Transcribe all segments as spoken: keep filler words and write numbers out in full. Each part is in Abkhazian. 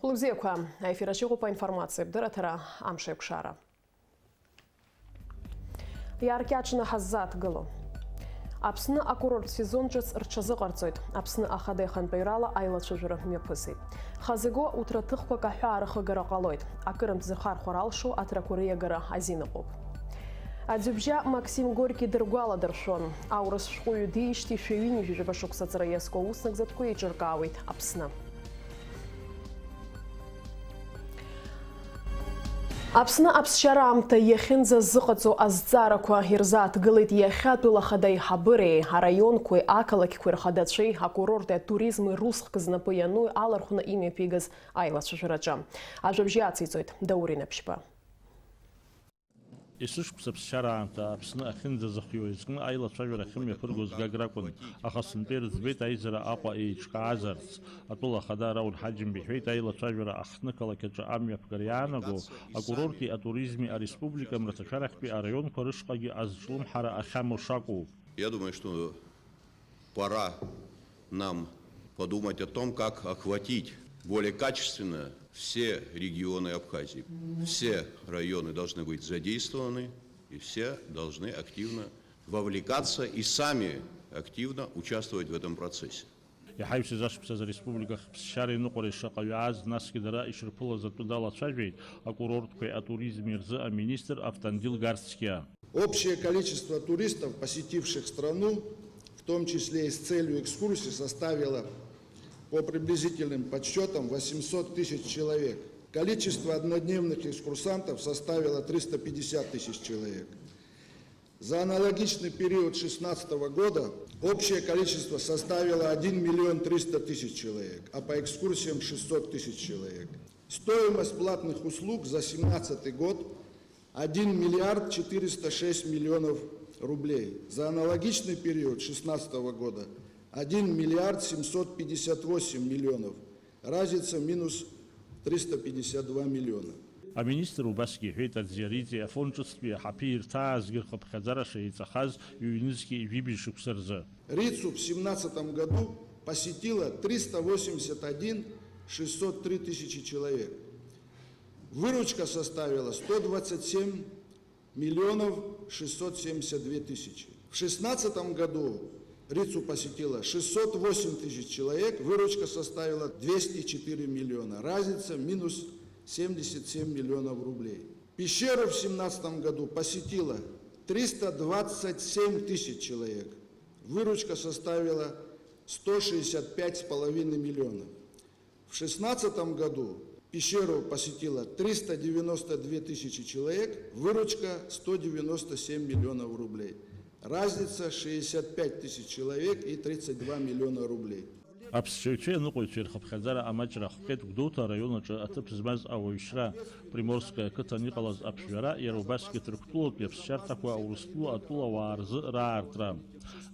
Лыбзиақәа, аефир аҿы иҟоуп аинформациатә дырраҭара, амш еиқәшара. Иааркьаҿны ҳаззааҭгыло. Аԥсны акурорттә сезон ҿыц рҽазыҟарҵоит. Аԥсны Ахада ихантәаҩрала аилацәажәара мҩаԥысит. Хазы игоу уҭраҭыхқәак аҳәаа рыхыгара ҟалоит. Акырынтә зырхархәара алшо аҭрақәа реиагара азин ыҟоуп. Аӡҩыбжьа Максим Горки дыргәаладыршәон. Аурыс шәҟәыҩҩы диижьҭеи шәи ҩынҩажәи жәаба шықәса аҵара иазку ауснагӡатәқәа еиҿыркаауеит Аԥсны. Аԥсны аԥсшьара аамҭа иахьынӡазыҟаҵо азҵаарақәа ирзааҭгылеит иахьа атәыла ахада аиҳабыреи, араионқәеи ақалақьқәеи рхадацәеи, акурорти атуризми русхк знапы иану алархәны имҩаԥигаз аилацәажәараҿы. Ажәабжь иациҵоит Даур Инаԥшьба. Есышықәса аԥсшьара аамҭа Аԥсны ахьынӡазыхиоу изкны аилацәажәара ахьымҩаԥыргоз Гагракәын, аха сынтәа ирыӡбеит аизара Аҟәа еиҿкаазарц. Атәыла ахада Рауль Ҳаџьымба иҳәеит, аилацәажәара аҳҭны-қалақь аҿы амҩаԥгара иаанаго акурорти атуризми ареспублика мраҭашәарахьтәи араионқәа рышҟагьы азҿлымҳара ахьамоу шакәу. Я думаю, что пора нам подумать о том, как охватить более качественно все регионы Абхазии. Все районы должны быть задействованы, и все должны активно вовлекаться и сами активно участвовать в этом процессе. Иҳаҩсыз ашықәсазы ареспублика ахԥсшьара иныҟәара ишаҟаҩ ааз, насгьы дара ишырԥылаз атәы далацәажәеит акурортқәеи атуризми рзы аминистр Автандил Гарцкиа. Общее количество туристов, посетивших страну, в том числе и с целью экскурсии, составило, по приблизительным подсчётам, восемьсот тысяч человек. Количество однодневных экскурсантов составило триста пятьдесят тысяч человек. За аналогичный период шестнадцатого года общее количество составило один миллион триста тысяч человек, а по экскурсиям шестьсот тысяч человек. Стоимость платных услуг за семнадцатый год — один миллиард четыреста шесть миллионов рублей. За аналогичный период шестнадцатого года — один миллиард семьсот пятьдесят восемь миллионов. Разница минус триста пятьдесят два миллиона. Аминистр убасгьы иҳәеит, аӡиариҵеи афонд ҿыцтәи аҳаԥы ирҭаазгьы рхыԥхьаӡара шеиҵахаз ҩнызқьи жәибжь шықәса рзы. РИЦУ в семнадцатом году посетило триста восемьдесят один шестьсот три тысячи человек. Выручка составила сто двадцать семь миллионов шестьсот семьдесят две тысячи. В шестнадцатом году РИЦУ посетило шестьсот восемь тысяч человек, выручка составила двести четыре миллиона. Разница минус семьдесят семь миллионов рублей. Пещеру в семнадцатом году посетило триста двадцать семь тысяч человек. Выручка составила сто шестьдесят пять с половиной миллионов. В шестнадцатом году Пещеру посетило триста девяносто две тысячи человек, выручка сто девяносто семь миллионов рублей. Разница шестьдесят пять тысяч человек и тридцать два миллиона рублей. Аԥсшьаҩцәеи аныҟәаҩцәеи рхыԥхьаӡара амаҷра ахҟьеит Гәдоуҭа араион аҿы аҭыԥ змаз ауаҩшьра, Приморское ақыҭан иҟалаз аԥжәара, иара убасгьы Ҭырқәтәылатәи аԥсшьарҭақәа Аурыстәыла атәылауаа рзы раартра.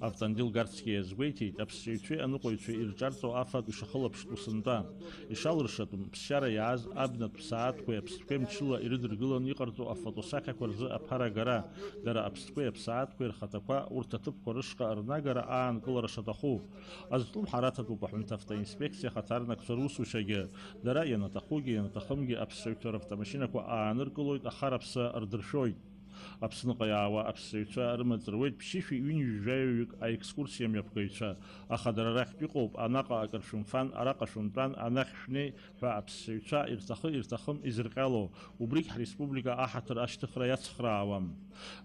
Автандил Гарцкиа иазгәеиҭеит, аԥсшьаҩцәеи аныҟәаҩцәеи ирҿарҵо афатә ишахылаԥштәу сынтәа. Ишалыршатәым, ԥсшьара иааз абнатә ԥсаатәқәеи аԥстәқәеи мчыла ирыдыркыланы иҟарҵо афотосахьақәа рзы аԥарагара, дара аԥстәқәеи аԥсаатәқәеи рхаҭақәа урҭ аҭыԥқәа рышҟа рнагара аанкылара шаҭаху. Азҿлымҳара аҭатәуп аҳәынҭавтоинспекциа ахаҭарнакцәа русушьагьы. Дара ианаҭахугьы ианаҭахымгьы аԥсшьаҩцәа равтомашьынақәа ааныркылоит, ахараԥса рдыршәоит. Аԥсныҟа иаауа аԥсшьаҩцәа рымаҵ руеит ԥшьышәи ҩынҩажәаҩык аекскурсиа мҩаԥгаҩцәа, аха дара рахьтә иҟоуп, анаҟа акыр шәымфан, араҟа шәымтәан, анахь шәнеи ҳәа аԥсшьаҩцәа ирҭахы-ирҭахым изырҟьало, убригь ҳреспублика аҳаҭыр ашьҭыхра иацхраауам.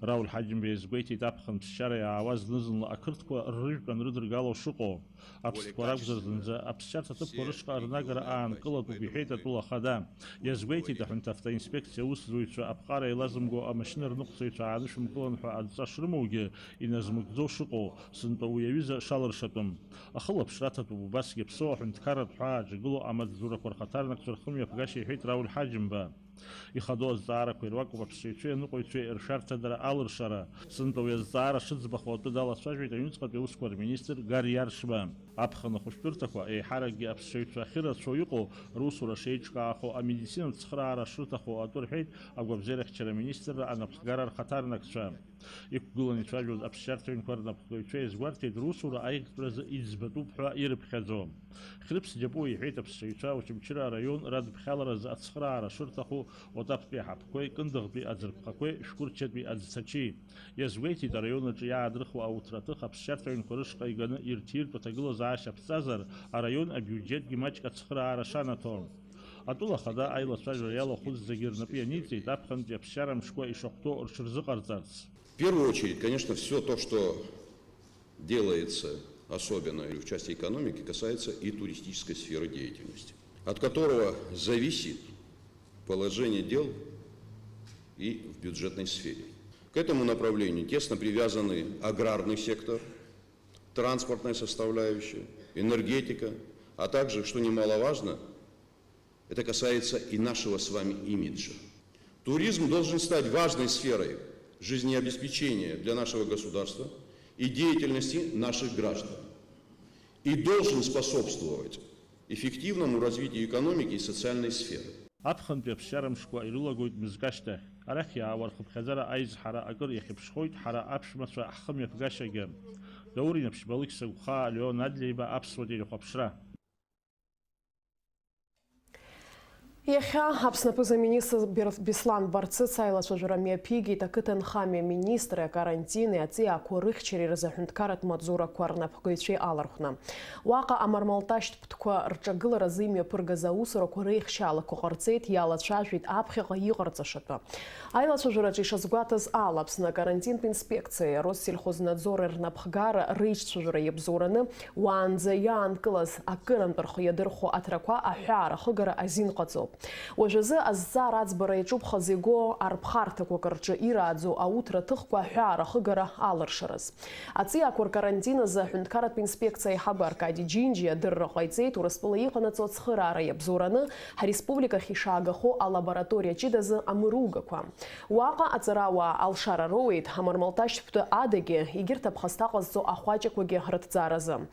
Рауль Ҳаџьымба иазгәеиҭеит аԥхын ԥсшьара иаауа зны-зынла ақырҭқәа рыжәтә анрыдыргало шыҟоу. Аԥстәқәа ракәзар зынӡа аԥсшьарҭа ҭыԥқәа рышҟа рнагара аанкылатәуп, иҳәеит атәыла ахада. Иазгәеиҭеит аҳәынҭавтоинспекциа аусзуҩцәа аԥҟара еилазымго амашьынаныҟәцаҩцәа аанышәымкылан ҳәа адҵа шрымоугьы, иназмыгӡо шыҟоу, сынтәа уи аҩыза шалыршатәым. Ахылаԥшра аҭатәуп убасгьы аԥсуа аҳәынҭқарратә ҳәаа аҿы игылоу амаҵзурақәа рхаҭарнакцәа рхымҩаԥгашьа, иҳәеит Рауль Ҳаџьымба. Ихадоу азҵаарақәа ируакуп аԥсшьаҩцәеи аныҟәаҩцәеи ршәарҭадара алыршара. Сынтәа уи азҵаара шыӡбахо атәы далацәажәеит аҩныҵҟатәи аусқәа рминистр Гари Иаршба. Аԥхын ахәышәтәырҭақәа, еиҳаракгьы аԥсшьаҩцәа ахьырацәоу иҟоу, русура шеиҿкаахо, амедицинатә цхыраара шырҭаху атәы рҳәеит агәабзиарахьчара аминистрра анапхгара рхаҭарнакцәа. Иқәгыланы ицәажәоз аԥсшьарҭа ҩнқәа рнапхгаҩцәа иазгәарҭеит русура аиӷьтәразы иӡбатәуп ҳәа ирыԥхьаӡо. Хьрыԥс Џьапуа иҳәеит аԥсшьаҩцәа Очамчыра араион радыԥхьаларазы ацхыраара шырҭаху Отаԥтәи аҳаԥқәеи, Кындыӷтәи аӡырԥхақәеи, Шәқәырчатәи аӡцачи. Иазгәеиҭеит араион аҿы иаадырхуа ауҭраҭых аԥсшьарҭа ҩнқәа рышҟа иганы ирҭиртә аҭагылазаашьа ԥҵазар, араион абиуџьетгьы маҷк ацхыраара шанаҭо. Атәыла ахада аилацәажәара иалахәыз зегьы рнапы ианиҵеит аԥхынтәи аԥсшьара мшқәа ишахәҭоу рҽырзыҟарҵарц. В первую очередь, конечно, всё то, что делается, особенно в части экономики, касается и туристической сферы деятельности, от которого зависит положение дел и в бюджетной сфере. К этому направлению тесно привязаны аграрный сектор, транспортная составляющая, энергетика, а также, что немаловажно, это касается и нашего с вами имиджа. Туризм должен стать важной сферой жизнеобеспечения для нашего государства и деятельности наших граждан и должен способствовать эффективному развитию экономики и социальной сферы. Аԥхынтәи аԥсшьара мшқәа ирылагоит мызкы ашьҭахь. Арахь иаауа рхыԥхьаӡара аизҳара акыр иахьыԥшхоит ҳара аԥшәмацәа ҳхымҩаԥгашьагьы. Даур Инаԥшьба, Алықьса Гәхаа, Леон Адлеиба, Аԥсуа телехәаԥшра. Иахьа Аԥсны аԥыза-министр Бер-, Беслан Барцыц аилацәажәара мҩаԥигеит ақыҭанхамҩа министри акарантини аҵиаақәа рыхьчареи рзы аҳәынҭқарратә маҵзурақәа рнапхгаҩцәеи алархәны. Уаҟа амармалташьтә ԥҭқәа рҿагыларазы имҩаԥыргаз аусурақәа реихшьаалақәа ҟарҵеит, иалацәажәеит аԥхьаҟа иҟарҵашатәы. Аилацәажәараҿы ишазгәаҭаз ала, Аԥсны акарантинтә инспекциеи Россельхознадзори рнапхгара реиҿцәажәара иабзоураны уаанӡа иаанкылаз акырынтә рхы иадырхәо аҭрақәа аҳәаа рахыгара азин ҟаҵоуп. Уажәазы азҵаара аӡбара иаҿуп хазы игоу арԥхарҭақәак рҿы ирааӡоу ауҭра ҭыхқәа аҳәаа рахыгара алыршараз. Аҵиаақәа ркарантин азы аҳәынҭқарратә инспекциа аиҳабы Аркади Џьынџьиа адырра ҟаиҵеит Урыстәыла иҟанаҵо ацхыраара иабзоураны ҳареспубликахь ишаагахо алабораториа ҷыдазы амыругақәа. Уаҟа аҵарауаа алшара роуеит амармалташьтә ԥты адагьы, егьырҭ аԥхасҭа ҟазҵо ахәаҷақәагьы рыҭҵааразы.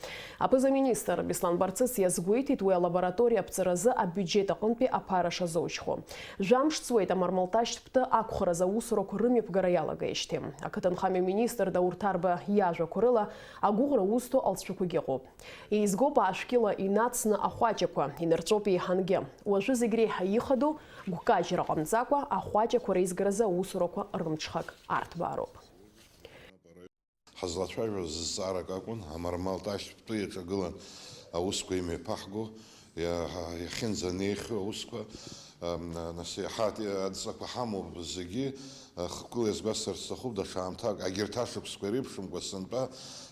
Аԥыза-министр Беслан Барцыц иазгәеиҭеит уи алабораториа аԥҵаразы абиуџьет аҟынтәи аԥара шазоужьхо. Жәамш ҵуеит амармалташьтә ԥты ақәхараз аусурақәа рымҩаԥгара иалагеижьҭеи. Ақыҭанхамҩа министр Даур Ҭарба иажәақәа рыла, агәыӷра узҭо алҵшәақәагьы ыҟоуп. Еизгоуп аашәкьыла инацны ахәаҷақәа, инырҵәоуп еиҳангьы. Уажәы зегь реиҳа ихадоу, гәкажьра ҟамҵакәа, ахәаҷақәа реизгаразы аусурақәа рымҽхак арҭбаароуп. Ҳазлацәажәоз зҵаарак акәын, амармалташьтә ԥты иаҿагылан аусқәа имҩаԥаҳго, иа-, иахьынӡанеихьоу аусқәа, ам, нас иаҳа адҵақәа ҳамоуп зегьы, а, хықәкыла иазгәасҭарц сҭахуп, даҽа аамҭак, агьырҭ ашықәсқәа иреиԥшымкәа сынтәа,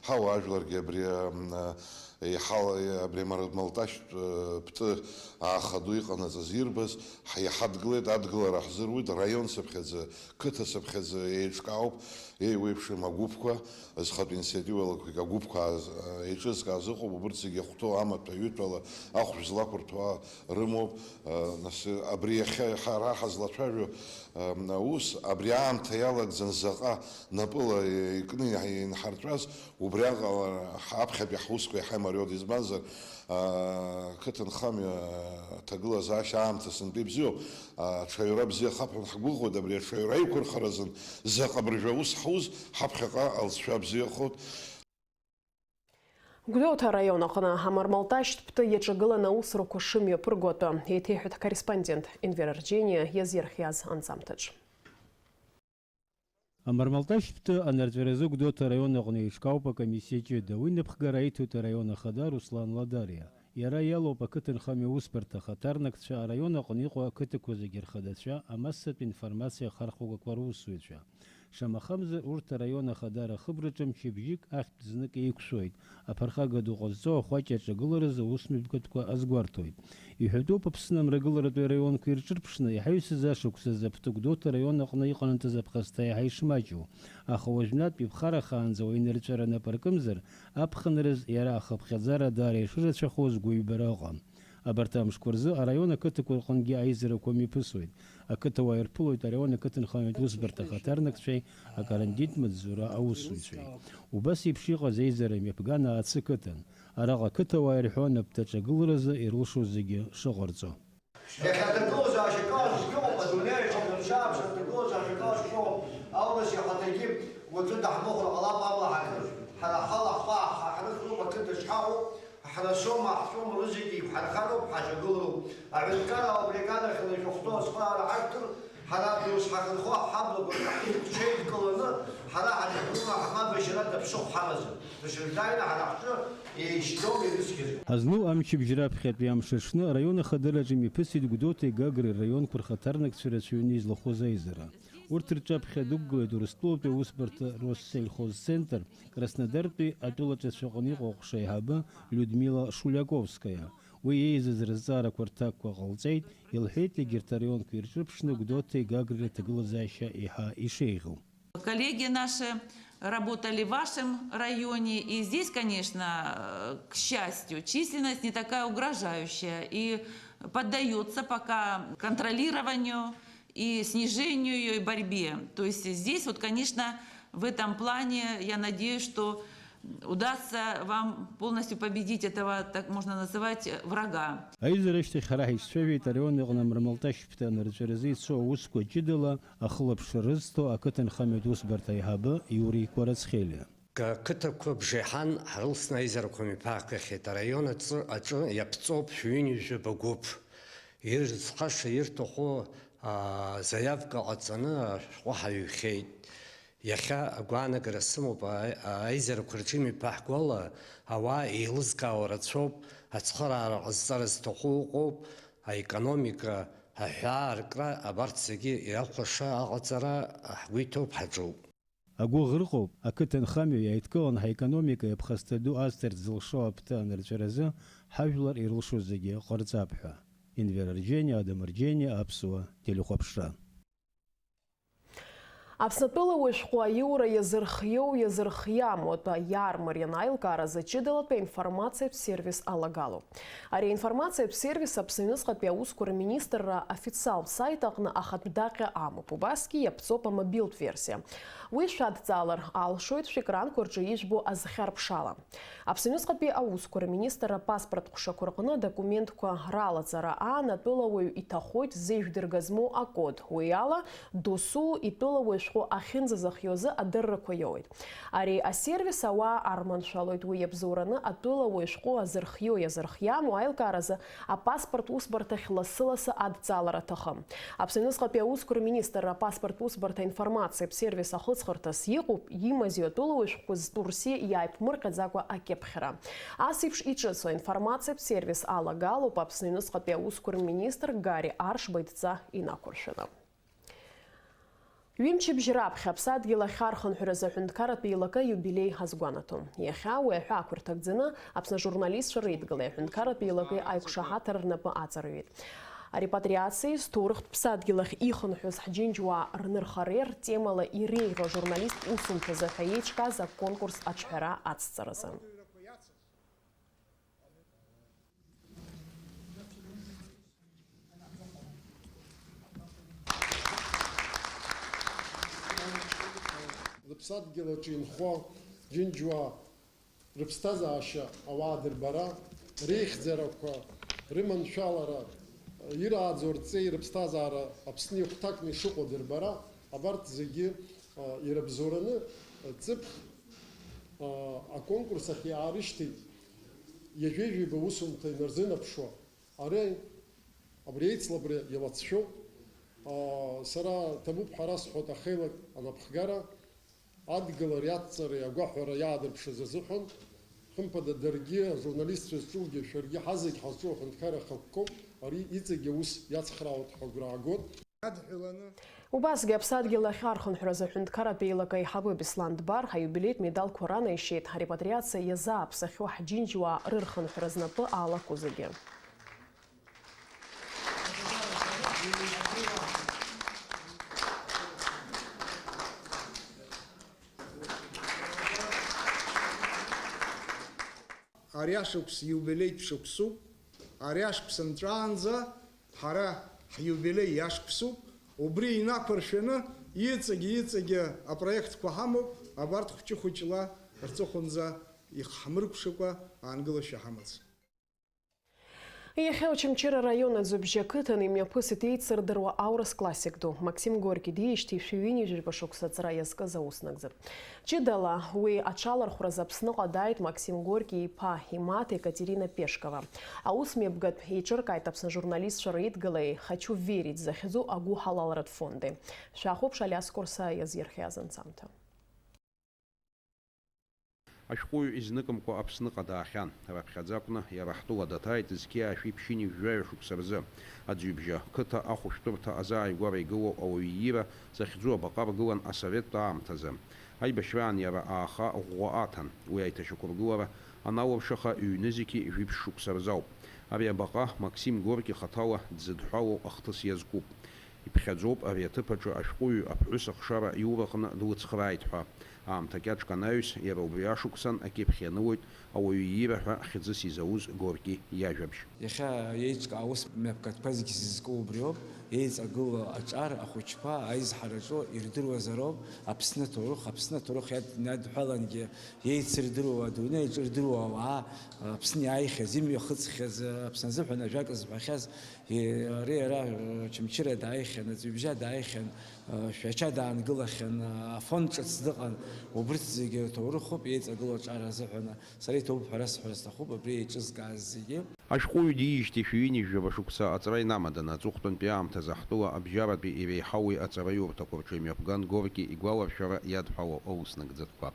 ҳауаажәларгьы абри, ам, а, иҳал-, абри амармалташьтә, а, ԥты аахаду иҟанаҵаз ирбаз, ҳа-, иҳадгылеит, адгылара ҳзыруит, раион цыԥхьаӡа, қыҭа цыԥхьаӡа еиҿкаауп, еиуеиԥшым агәыԥқәа, зхатә инициативалақәагь агәыԥқәа ааз-, еиҿызкааз ыҟоуп, убырҭ зегьы ахәҭоу амаҭәа ҩытәала ахәшә злақәырҭәо рымоуп. Нас абри иахьа ҳара ҳазлацәажәо аус, абри аамҭа иалагӡан заҟа напыла икны инҳартәаз, убриаҟара аԥхьатәи ҳусқәа иаҳа имариоуп, избанзар, ақыҭанхамҩа аҭагылазаашьа аамҭа сынтәа ибзиоуп, аҽаҩра бзиахап ҳәа ҳгәыӷуеит, абри аҽаҩра аиқәырхаразын заҟа абыржәы аус ҳауз, ҳаԥхьаҟа алҵшәа бзиахоит. Гәдоуҭа араион аҟны амармалташьтә ԥты иаҿагыланы аусурақәа шымҩаԥырго атәы еиҭеиҳәеит ҳкорреспондент Енвер Арџьениа иазирхиаз анҵамҭаҿ. Амармалташьтә ԥты анарҵәаразы Гәдоуҭа араион аҟны еиҿкаауп акомиссиа ҷыда. Уи напхгара аиҭоит араион ахада Руслан Ладариа. Иара иалоуп ақыҭанхамҩа усбарҭа ахаҭарнакцәа араион аҟны иҟоу ақыҭақәа зегьы рхадацәа, амассатә информациа ахархәагақәа русзуҩцәа. Шамахамзар, урҭ араион ахадара ахыбраҿы мчыбжьык, ахьтә знык еиқәшәоит. Аԥырхага ду ҟазҵо ахәаҷ аҿагыларазы аусмҩаԥгатәқәа азгәарҭоит. Иҳәатәуп, Аԥсны амрагыларатәи араионқәа ирҿырԥшны, иҳаҩсыз ашықәсазы аԥҭа Гәдоуҭа араион аҟны иҟанаҵаз аԥхасҭа иаҳа ишмаҷу. Аха уажәнатә иԥхарахаанӡа уаҩы инырҵәара нап аркымзар, аԥхынраз иара ахыԥхьаӡара даара ишырацәахо згәы ҩбара ыҟам. Абарҭ амшқәа рзы араион ақыҭақәа рҟынгьы аизарақәа мҩаԥысуеит. Ақыҭауаа ирԥылоит араион ақыҭанхамҩатә усбарҭа ахаҭарнакцәеи акарантинтә маҵзура аусзуҩцәеи. Убас еиԥш иҟаз аизара мҩаԥган Аацы қыҭан. Араҟа ақыҭауаа ирҳәон аԥҭа аҿагыларазы ирылшо зегьы шыҟарҵо. Иахьа аҭагылазаашьа калашәа шәҟәыуп, адунеи аҿы ахәылԥшааԥшра аҭагылазаашьа калашәа шәҟәыуп, аурыс иахаҭагьы. Даҳмыхәар ҟалап, абла ҳакыр. Ҳара ҳхала ҳхәы ҳархроуп, ақыҭа шҳаҟоу, ҳрасоума, ҳҵоума, рызегьы еиқәҳархароуп, ҳажәагылароуп. Аҳәынҭқараа абригадаҟны ишәыхәҭоу ацхыраара ҳашәҭар, ҳара дус ҳахьынхо ҳаблақәа ҳҽеидкыланы, ҳара ҳаҭаҭынра ҳмабашьарада ԥсыхәа ҳамаӡам. Дышрыжәдаҩны ҳара ҳҿы еишьҭоуп ирыцқьаӡоу. Ҳазну амчыбжь раԥхьатәи амш аҽны араион ахадараҿы имҩаԥысит Гәдоуҭеи Гагреи рраионқәа рхаҭарнакцәа рацәаҩны излахәыз аизара. Урҭ рҿаԥхьа дықәгылеит Урыстәылатәи аусбарҭа Россельхозцентр, Краснодартәи атәылаҿацәа аҟны иҟоу аҟәша аиҳабы Людмила Шулиаковскаиа. Уи еизаз рызҵаарақәа рҭакқәа ҟалҵеит, илҳәеит егьырҭ араионқәа ирҿырԥшны Гәдоуҭеи Гагреи рҭагылазаашьа еиҳа ишеиӷьу. Коллеги наши работали в вашем районе, и здесь, конечно, э, к счастью, численность не такая угрожающая и поддаётся пока контролированию и снижению её, и борьбе. То есть здесь вот, конечно, в этом плане я надеюсь, что удастся вам полностью победить этого, так можно называть, врага. Аизара ашьҭахь ҳара ҳаицәажәеит араион аҟны амрамалташь ԥҭа анырҵәаразы ицо аусқәа ҷыдала ахылаԥшра рызҭо ақыҭанхамҩатә усбарҭа аиҳабы Иури Кәарацхелиа. Ақыҭақәа бжеиҳан ҳрылсны аизарақәа мҩаԥаагахьеит. Араион аҿы, аҿы иаԥҵоуп шәҩынҩажәаба гәыԥ. Ирызхаша ирҭаху, аа, заиавка ҟаҵаны ашәҟәы ҳаҩхьеит. Иахьа агәаанагара сымоуп, аи-, аизарақәа рҿы имҩаԥаҳго ала, ауаа еилызкаауа рацәоуп, ацхыраара ҟазҵара зҭаху ыҟоуп, аекономика, аҳәаа аркра, абарҭ зегьы иахәаша аҟаҵара ҳгәы иҭоуп, ҳаҿуп. Агәыӷра ыҟоуп, ақыҭанхамҩа иааидкыланы ҳаекономика иаԥхасҭа ду азҭарц зылшо аԥҭа анырҵәаразы ҳажәлар ирылшо зегьы ҟарҵап ҳәа. Енвер Арџьениа, Адам Арџьениа, Аԥсуа телехәаԥшра. Аԥснатәыла уажәҟәы аиура иазырхиоу, иазырхиаму атәы иаармариан аилкааразы ҷыдалатәи аинформациатә сервис алагалоуп. Ари аинформациатә сервис Аԥсны аҩныҵҟатәи аусқәа рминистрра афициалтә сайт аҟны ахатә даҟьа амоуп, убасгьы иаԥҵоуп амобилтә версиа. Уи шәадҵаалар алшоит шәекранқәа рҿы ижәбо азхьарԥшала. Аԥсны аҩныҵҟатәи аусқәа рминистрра апаспорт ҟәшақәа рҟны адокументқәа ралаҵара аан атәылауаҩ иҭахоит зеижә дырга змоу акод. Уи ала, досу итәылауаҩ шәҟәы ахьынӡазыхио азы адыррақәа иоуеит. Ари асервис ауаа арманшәалоит, уи иабзоураны атәылауаҩ шәҟәы азырхио иазырхиаму аилкааразы апаспорт усбарҭахь лассы-лассы адҵалара аҭахым. Аԥсны аҩныҵҟатәи аусқәа рминистрра апаспорт усбарҭа информациатә сервис ахыҵхырҭас иҟоуп имазеи атәылауаҩ шәҟәқәа зтәу рсиа иааиԥмырҟьаӡакәа акьыԥхьра. Ас еиԥш иҿыцу аинформациатә сервис алагалоуп Аԥсны аҩныҵҟатәи аусқәа рминистр Гари Аршба идҵа инақәыршәаны. Ҩымчыбжь раԥхьа аԥсадгьыл ахь архынҳәразы аҳәынҭқарратә еилакы аиубилеи азгәанаҭон. Иахьа уи аҳәаақәа рҭагӡаны Аԥсны ажурналистцәа реидгылеи аҳәынҭқарратә еилакеи аиқәшаҳаҭра рнапы аҵарҩит. Арепатриациеи зҭоурыхтә ԥсадгьыл ахь ихынҳәыз ҳџьынџьуаа рнырхареи ртемала иреиӷьу ажурналисттә усумҭазы ҳәа еиҿкааз аконкурс аҿҳәара ацҵаразы. Рыԥсадгьыл аҿы инхо џьынџьуаа рыԥсҭазаашьа ауаа дырбара, реихьӡарақәа, рыманшәалара, ирааӡо рҵеи рыԥсҭазаара Аԥсны ихәҭакны ишыҟоу дырбара, абарҭ зегьы, а, ирыбзоураны, а, ҵыԥх, а, аконкурс ахь иаарышьҭит ҩажәеи жәаба усумҭа инарзынаԥшуа. Ари, абри аицлабра илацәшәоуп. Аа, сара ҭабуп ҳәа расҳәоит ахеилак анапхгара, адгылареи адҵареи агәаҳәара иаадырԥшыз азыҳәан, хымԥада, даргьы, ажурналистцәа зҿугьы, шәаргьы, ҳазегь ҳазҿу аҳәынҭқарра ахықәкоуп, ари иҵегь аус иацхраауеит ҳәа агәра аагоит. Убасгьы аԥсадгьыл ахь архынҳәразы аҳәынҭқарратә еилак аиҳабы Беслан Дбар аиубилеитә медалқәа ранаишьеит, арепатриациа иазааԥсахьоу ҳџьынџьуаа рырхынҳәра знапы алаку зегьы. Ари ашықәс иубилеитә шықәсуп. Ари ашықәс нҵәаанӡа ҳара ҳиубилеи иашықәсуп. Убри инақәыршәаны иҵегь-иҵегь апроектқәа ҳамоуп, абарҭ хәҷы-хәыҷла рҵыхәанӡа ихҳмыркәшакәа аангылашьа ҳамаӡам. Иахьа Очамчыра араион Аӡҩыбжьа ақыҭан имҩаԥысит еицырдыруа аурыс классик ду. Максим Горки диижьҭеи шәи ҩынҩажәижәаба шықәса аҵра иазкыз аус нагӡатә. Ҷыдала уи аҽалархәразы Аԥсныҟа дааит Максим Горки иԥа, имаҭа Екатерина Пешкова. Аус мҩаԥгатә еиҿыркааит Аԥсны ажурналистцәа реидгылеи «Хочу верить» захьӡу агәыҳалалратә фонди. Шәахәаԥш Алиас Қәарсаиа иазирхиаз анҵамҭа. Ашәҟәыҩҩы изныкымкәа Аԥсныҟа даахьан. Раԥхьаӡа акәны иара ҳтәыла даҭааит зқьи аашәи ԥшьынҩажәи жәаҩа шықәса рзы. Аӡҩыбжьа қыҭа ахәышәтәырҭа азааигәара игылоу ауаҩы иира захьӡу абаҟа ргылан асоветтә аамҭазы. Аибашьраан иара ааха ӷәӷәа аҭан. Уи аиҭашьақәыргылара аналыршаха ҩнызқьи жәиԥшь шықәса рзауп. Ари абаҟа Максим Горки хаҭала дзыдҳәалоу ахҭыс иазкуп. Иԥхьаӡоуп ари аҭыԥ аҿы ашәҟәыҩҩы аԥҳәыс ахшара иураҟны длыцхрааит ҳәа. Аамҭа кьаҿк анаҩс, иара убри ашықәсан акьыԥхь ианылоит ауаҩы иира ҳәа хьӡыс изауз Горки иажәабжь. Иахьа еиҿкаау аус мҩаԥгатәқәа зегьы зызку убриоуп, еиҵагылоу аҿар ахәыҷқәа аизҳараҿы ирдыруазароуп Аԥсны аҭоурых, Аԥсны аҭоурых иад-, иадҳәалангьы еицырдыруа, адунеи аҿы ирдыруа ауаа, Аԥсны иааихьаз, имҩахыҵхьаз, Аԥсны азыҳәан ажәак зҳәахьаз, Ари иара, Очамчыра дааихьан, Аӡҩыбжьа дааихьан, Шәача даангылахьан, афонд ҿыц дыҟан, убырҭ зегьы ҭоурыхуп, еиҵагылоу аҿар азыҳәан сара иҭабуп ҳәа расҳәар сҭахуп, абри еиҿызкааз зегьы. Ашәҟәыҩҩы диижьҭеи шәи ҩынҩажәижәаба шықәса аҵра инамаданы, аҵыхәтәантәи аамҭазы ҳтәыла абжьаратәи иреиҳау уи аҵараиурҭақәа рҿы имҩаԥган Горки игәаларшәара иадҳәалоу аус нагӡатәқәа.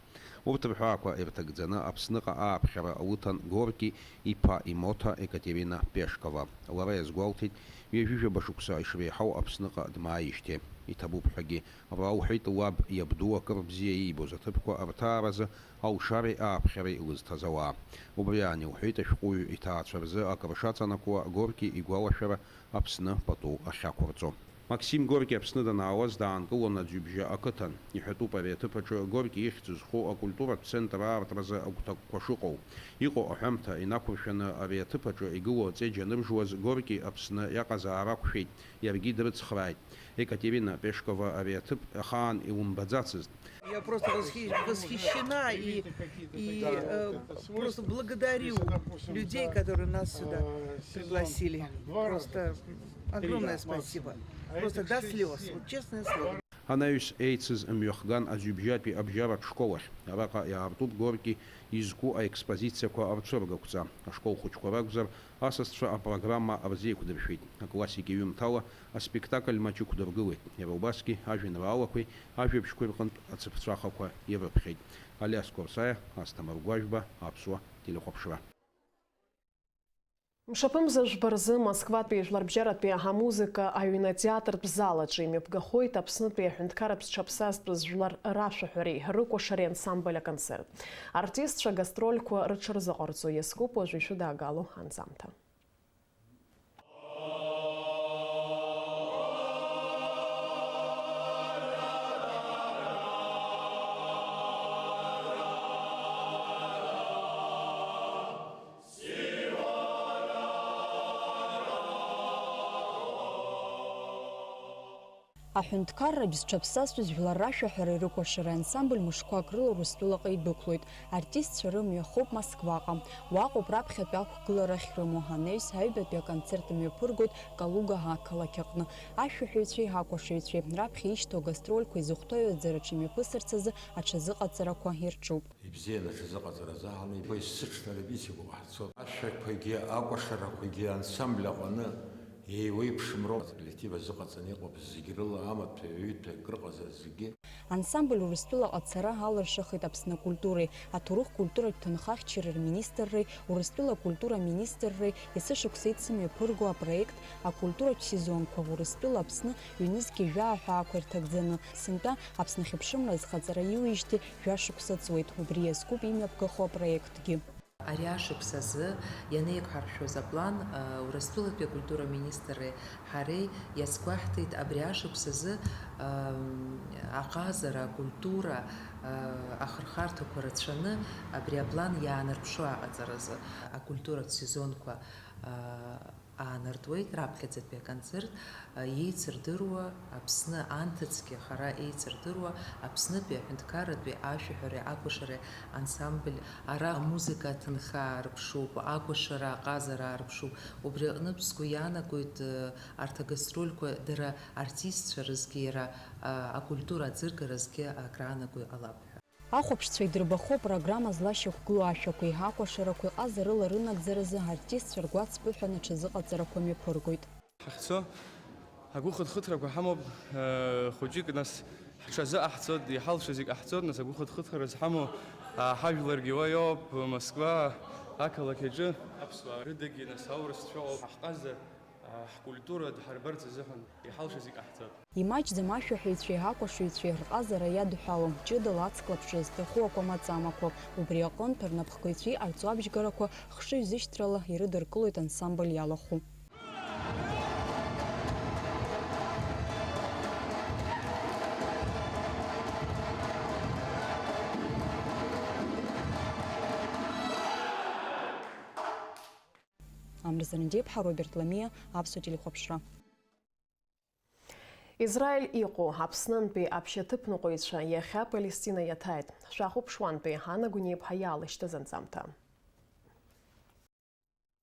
Урҭ рҳәаақәа ирҭагӡаны Аԥсныҟа ааԥхьара лыҭан Горки иԥа имоҭа Екатерина Пешкова. Лара иазгәалҭеит, ҩажәижәаба шықәса ишреиҳау Аԥсныҟа дмааижьҭеи. Иҭабуп ҳәагьы. Абра лҳәеит лаб иабду акыр бзиа иибоз аҭыԥқәа рҭааразы алшареи ааԥхьареи лызҭаз ауаа. Убри аан илҳәеит ашәҟәыҩҩы иҭаацәа рзы акыр шаҵанакуа Горки игәалашәара Аԥсны пату ахьақәырҵо. Максим Горки Аԥсны данаауаз даанкылон Аӡҩыбжьа ақыҭан. Иҳәатәуп ари аҭыԥ аҿы Горки ихьӡ зху акультуратә центр аартразы агәҭакқәа шыҟоу. Иҟоу аҳәамҭа инақәыршәаны ари аҭыԥ аҿы игылоу аҵеџь аныржуаз Горки Аԥсны иаҟазаара ақәшәеит, иаргьы дрыцхрааит. Екатерина Пешкова ари аҭыԥ ахаан илымбаӡацызт. Я просто восхи-, восхищена и, и, э, просто благодарю людей, которые нас сюда пригласили. Просто огромное спасибо. Просто до слез. Вот честное слово. Анаҩс еицыз мҩахган аӡҩыбжьатәи абжьаратә школ ахь. Араҟа иаартуп Горки изку аекспозициақәа рцәыргақәҵа. Ашкол хәыҷқәа ракәзар, асасцәа апрограмма рзеиқәдыршәеит. Аклассик иҩымҭала аспектакль маҷ ықәдыргылеит. Иара убасгьы ажәеинраалақәеи ажәабжьқәеи рҟынтә ацыԥҵәахақәа ирыԥхьеит. Алиас Қәарсаиа, Асҭамыр Гәажәба, Аԥсуа телехәаԥшра. Мшаԥымза жәба рзы Москватәи жәларбжьаратәи амузыка аҩны атеатртә зал аҿы имҩаԥгахоит Аԥснытәи аҳәынҭқарратә зҽаԥсазтәыз жәлар рашәаҳәареи рыкәашареи ансамбль аконцерт. Артистцәа гастрольқәа рыҽырзыҟарҵо иазкуп уажәы ишәыдаагало анҵамҭа. Аҳәынҭқарра бызҽаԥсазтәыз жәлар рашәаҳәара ирыкәашара ансамбль мышқәак рыла Урыстәылаҟа идәықәлоит. Артистцәа рымҩа хоуп Москваҟа. Уаҟоуп раԥхьатәи ақәгылара ахьрымоу, анаҩс аҩбатәи аконцерт мҩаԥыргоит Калуга ақалақь аҟны. Ашәаҳәаҩцәеи акәашаҩцәеи раԥхьа ишьҭоу агастрольқәа изыхәҭоу аҩаӡараҿы имҩаԥысырц азы аҽазыҟаҵарақәа ирҿуп. Ибзиан аҽазыҟаҵара азы ҳамеи, ԥҳәыс сыҽнарыбеит, игәы ҟаҳҵо. Ашәақәагьы, акәашарақәагьы ансамбль аҟны еиуеиԥшым роуп. Коллектив азыҟаҵаны иҟоуп зегь рыла, амаҭәа, аҩытәа, акрыҟазар зегьы. Ансамбль Урыстәылаҟа ацара алыршахеит Аԥсны акультуреи, аҭоурых-культуратә ҭынхахьчара рминистрреи, Урыстәыла акультура аминистрреи есышықәса еицымҩаԥырго апроект акультуратә сезонқәа Урыстәыла Аԥсны ҩнызқьи жәаа ҳәаақәа ирҭагӡаны. Сынтәа Аԥсны ахьыԥшымра азхаҵара иуижьҭеи жәа шықәса ҵуеит, убри иазкуп имҩаԥгахо апроектгьы. Ари ашықәс азы ианеиқәҳаршәоз аплан, а, Урыстәылатәи акультура министри ҳареи иазгәаҳҭеит, абри ашықәс азы, ам, аҟазара, акультура, а, ахырхарҭақәа рацәаны абри аплан иаанарԥшуа аҟаҵаразы, акультуратә сезонқәа, а, Аанартуеит раԥхьаӡатәи аконцерт, а, еицырдыруа Аԥсны анҭыҵгьы хара еицырдыруа Аԥснытәи аҳәынҭқарратәи ашәаҳәареи акәашареи ансамбль. Ара амузыка аҭынхаа рыԥшуп, акәашара аҟазара рыԥшуп. Убри аҟнытә сгәы иаанагоит, э, арҭ агастрольқәа дара артистцәа рызгьы иара, а, акультура аӡыргаразгьы акраанаго иҟалап ҳәа. Ахәаԥшцәа идырбахо апрограмма злашьақәгылоу ашәақәеи акәашарақәеи ҟазарыла рынагӡаразы артистцәа ргәацԥыҳәа аҽазыҟаҵарақәа мҩаԥыргоит. Ҳахьцо агәыхыҭхыҭрақәа ҳамоуп, э, хәыҷык, нас, ҳҽазыҟаҳҵоит, иҳалшаз зегь ҟаҳҵоит, нас, агәыхыҭхыҭра зҳамоу, а, ҳажәларгьы уа иоуп, Москва ақалақь аҿы. Аԥсуаа рыдагьы, нас, аурысцәа ыҟоуп, ҳҟаза, а, ҳкультура дҳарбарц азыҳәан иҳалшаз зегь ҟаҳҵоит. Имаҷӡам ашәаҳәаҩцәеи акәашаҩцәеи рҟазара иадҳәалоу, ҷыдала аҵх лаԥш зҭаху акәамаҵамақәоуп. Убри аҟынтә, рнапхгаҩцәеи арҵоабжьгарақәа хшыҩзышьҭрала ирыдыркылоит ансамбль иалахәу. Амра Занадиаԥҳа, Роберт Ламиа, Аԥсуа телехәаԥшра. Израиль иҟоу Аԥснынтәи аԥшьаҭыԥныҟәаҩцәа иахьа Палестина иаҭааит. Шәахәаԥшуантәи Ана Гәыниеиԥҳа иаалышьҭыз анҵамҭа.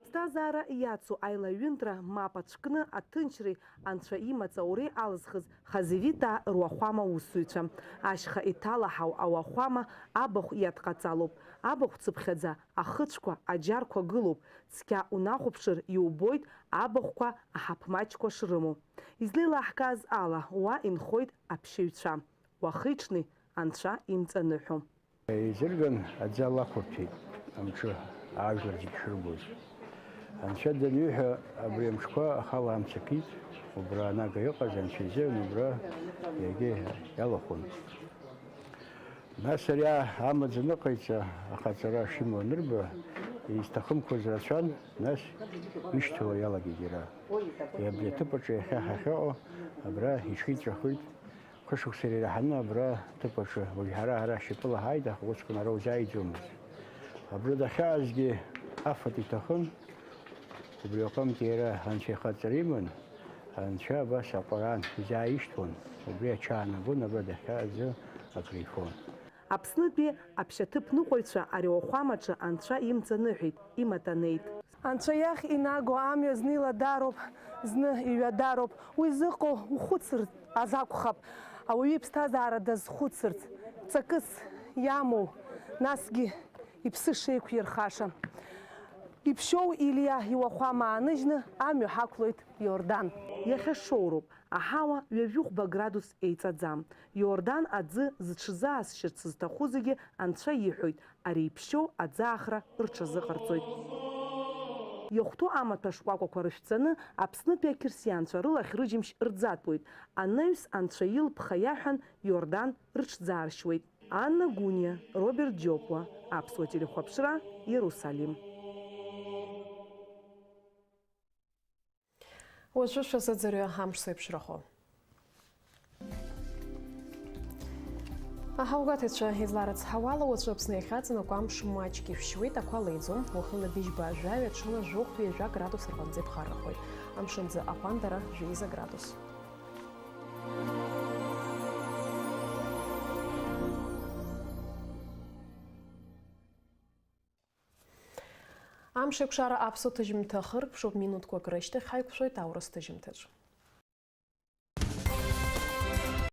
Ԥсҭазаара иацу аилаҩынтра мап ацәкны аҭынчреи анцәа имаҵ ауреи алызхыз Хазевитаа руахәама усзуҩцәа. Ашьха иҭалаҳау ауахәама абахә иадҟаҵалоуп. Абахә цыԥхьаӡа ахыцәқәа, аџьарқәа гылоуп. Цқьа унахәаԥшыр, иубоит абахәқәа аҳаԥ маҷқәа шрымоу. Излеилаҳкааз ала, уа инхоит аԥшьаҩцәа, уахи-ҽни анцәа имҵаныҳәо. Еизырган аӡы алақәырҭәеит, амҿы аажәлар зегь шырбоз. Анцәа даниҳәа, абри амҿқәа ахала амца кит, убра анага иҟаз анцәа изы убра иагьа иалахәын. Нас ари амаӡа аныҟаиҵа, аҟаҵара шимоу анырба, изҭахымқәаз рацәан, нас ишьҭало иалагеит иара. Абри аҭыԥ аҿы иахьа ҳахьыҟоу, абра иҽиҵәахит. Хышықәса иреиҳаны абра аҭыԥ аҿы, уажә ҳара, ҳара шьапыла ҳааит, аха усҟан ара узааиӡомызт. Абра дахьаазгьы афатә иҭахын, убри аҟынтә иара анцәа ихаҵара иман, анцәа абас аҟәараан изааишьҭуан, убри аҽаанагон, абра дахьаазы акрифон. Аԥснытәи аԥшьаҭыԥныҟәаҩцәа ари ауахәамаҿы анцәа имҵаныҳәеит, имаҭ анеит. Анцәа иахь инаго амҩа зны иладароуп, зны иҩадароуп. Уи зыҟоу ухәыцырц азакәхап. Ауаҩы иԥсҭазаара дазхәыцырц, ҵакыс иамоу, насгьы иԥсы шеиқәирхаша. Иԥшьоу Илиа иуахәама ааныжьны амҩа ҳақәлоит Иордан. Иахьа шоуроуп, аҳауа ҩажәихәба градус еиҵаӡам. Иордан аӡы зҽзаасшьырц зҭаху зегьы анцәа иҳәоит, ари иԥшьоу аӡаахра рҽазыҟарҵоит. Иахәҭоу амаҭәа шкәакәақәа рышәҵаны, Аԥснытәи ақьырсианцәа рылахь рыџьымшь рӡатәуеит. Анаҩс анцәа илԥха иаҳәан, Иордан рыҽӡааршьуеит. Анна Гәыниа, Роберт Џьопуа, Аԥсуа телехәаԥшра, Иерусалим. Уажәы шәазыӡырҩы амш зеиԥшрахо. Аҳаугәаҭаҩцәа изларыцҳауала, уаҵәы Аԥсны иахьаҵанакуа амш маҷк ишәшьуеит, ақәа леиӡом, уахынла быжьба жәаҩа, ҽынла жәохә ҩажәа градус рҟынӡа иԥхаррахоит. Амшынӡы аҟәандара жәеиза градус. Амшеикәшара аԥсуа ҭыжьымҭа хыркәшоуп, минуҭқәак рышьҭахь ҳаиқәшәоит аурыс ҭыжьымҭаҿ.